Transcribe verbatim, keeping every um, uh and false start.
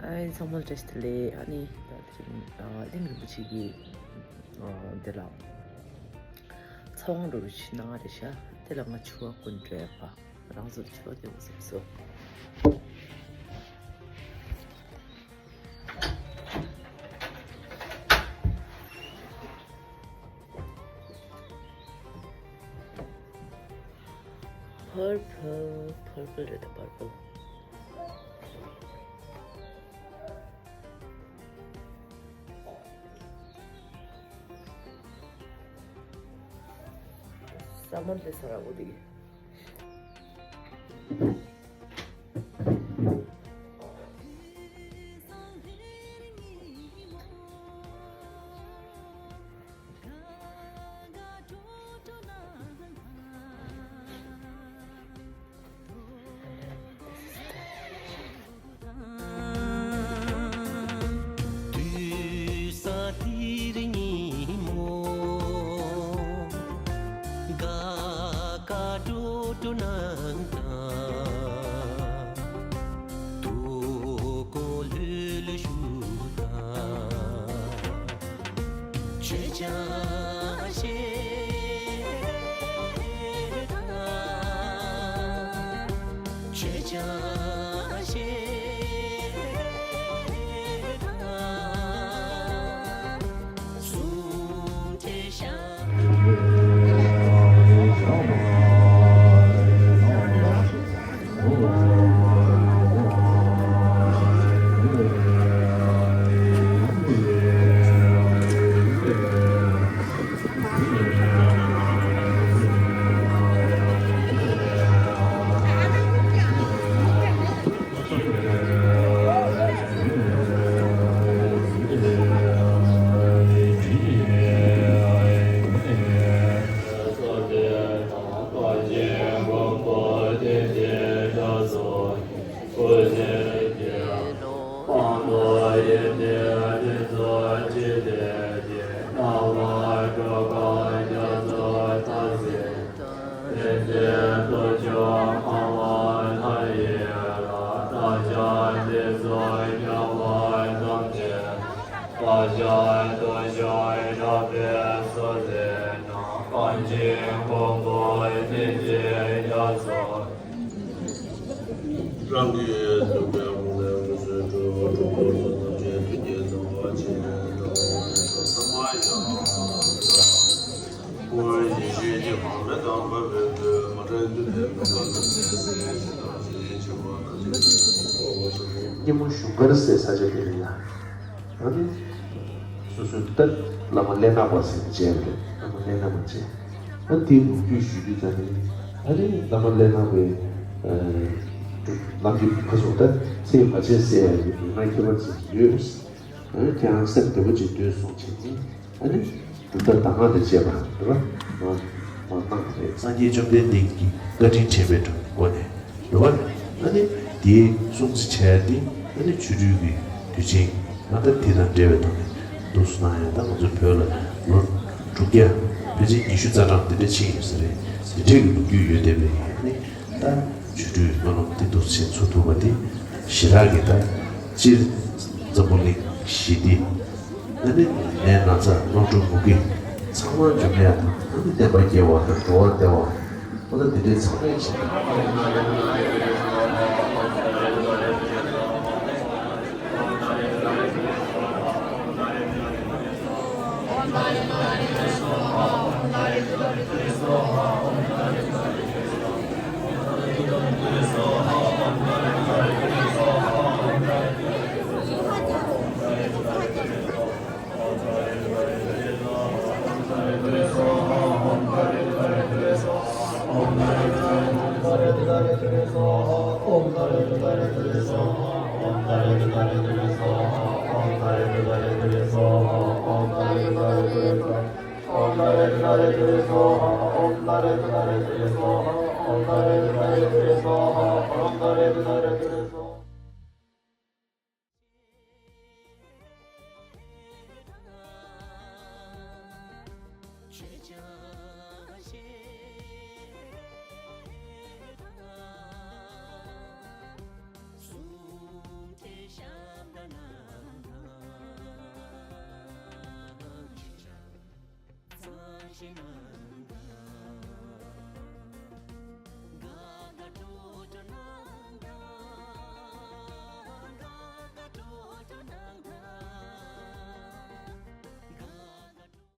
ཨ་ཚང་མ་ལ་བཀྲ་ཤིས་བདེ་ལེགས། ཨ་ནི་ད་དེ་རིང་ཨ་གླིང་རིན་པོ་ཆེ་གི་ཨ་དེ་ལ་ཚེ་དབང་འགྲོ་རུ་ཕྱིན་གནང་བ་རེད་ཤག་དེ་ལ་ང་ཕྱུ་པ་ཀུན་སྤྲོད་པ་རང་ཚོར་ཕྱུ་པ་དེ་འོ་སེམས་སོ། Purple, purple རེད་ད། Purple. Summer དེ་ས་ར་འོ་དེ། དུས་ས་དེར་ཉིན་མོ་ག་ག་འགྲོ་འགྲོ་ནང་དང་དུ་གོ་ལྷོད་ལྷོད་ཞུ་དང་། ཆོས་ཀྱང་ཤེས་དང་། ཆོས་ཀྱང་ཤེས་དང་། གསུང་ཐོས་ཤིང་རང་གི་ཐུགས་ཀའི་དབང་ལས་འོད་ཟེར་འཕྲོས། གྲོགས་པོ་ཚོ་ཐམས་ཅད་ཐུགས་བསྐྱེད་བཟང་པོ་བྱེད། ཐུགས་བསྐྱེད་བཟང་པོ་བྱེད། སྙེ་མོ་བཞུགས་སྒར་ཟེར་ས་ཆ་དེ་རེད་ཡ། ཨ་ནི་སོ་སོའི་ད་བླ་མ་ཀླད་ནག་པ་ཟེར་མཁན་ཅིག་རེད། བླ་མ་ཀླད་ནག་པ་ཅིག་ཨ་དེའི་ལོ་རྒྱུས་ཞུ་དུས་ཙམ་ནས་ཨ་ནི་བླ་མ་ཀླད་ནག་པའི་ཨ་ལམ་གྱི་ཁ་སོགས་ད་ཚེ་བར་ཆད་སེལ་ཡ་ཡོད་མི་ང་ཁྱད་པར་ཅིག་ཡོད། ཨ་ནི་ཁྱེད་རང་སེམས་བདེ་པོ་ཅིག་སྡོད་གསུངས་བྱས་ནས། ཨ་ནི་གྲུབ་མཐའ་གདམས་ངག་དང་བཅས་པ་རེད་པ། མ་མ་གནང་བ་རེད། སངས་རྒྱས་བཅོམ་ལྡན་འདས་ཀྱི་བཀའ་དྲིན་དྲན་པའི་སྒོ་ནས་རེད་པ། ཨ་ནི་དེའི་སྲུང་བརྩི་བྱས་ཏེ་ཨ་ནི་ཆོ་འཕྲུལ་གྱི་དུས་ཆེན་ང་ད་དེ་དང་འབྲེལ་བའི་ཐོག་ནས་འདུག་སེ་གནང་ཡ། ད་ང་ཚོ་བོད་ལ་ལོ་དྲུག་བརྒྱ་ཕལ་ཆེར་ཉི་ཤུ་རྩ་གྲངས་དེ་འདྲ་ཕྱིན་ཡོད་ས་རེད། དེ་འདྲའི་གི་ལོ་རྒྱུས་ཡོད་བསྡད་པའི་ཨ་ནི། ད་ཆོ་འཕྲུལ་སྨོན་ལམ་འདི་འདུག་སེ་ཚུགས་ཐུབ་པ་འདི་ཞེ་དྲག་གི། ད་སྤྱིར་འཛམ་བུ་གླིང་ཞི་བདེ། ཨ་ནི་ནད་ན་ཚ་དམག་འཁྲུག་མུ་གེ་ཚང་མ་འཇོམས་ཡ་དང་། ཨ་ནི་བདེན་པ་སྐྱེ་བ་དང་འགྲོ་བ་བདེ་བ། ཨ་ནི་འདི་འདྲའི་ཚང་མའི་ཆེད་དུ། ཕྱི་ནང་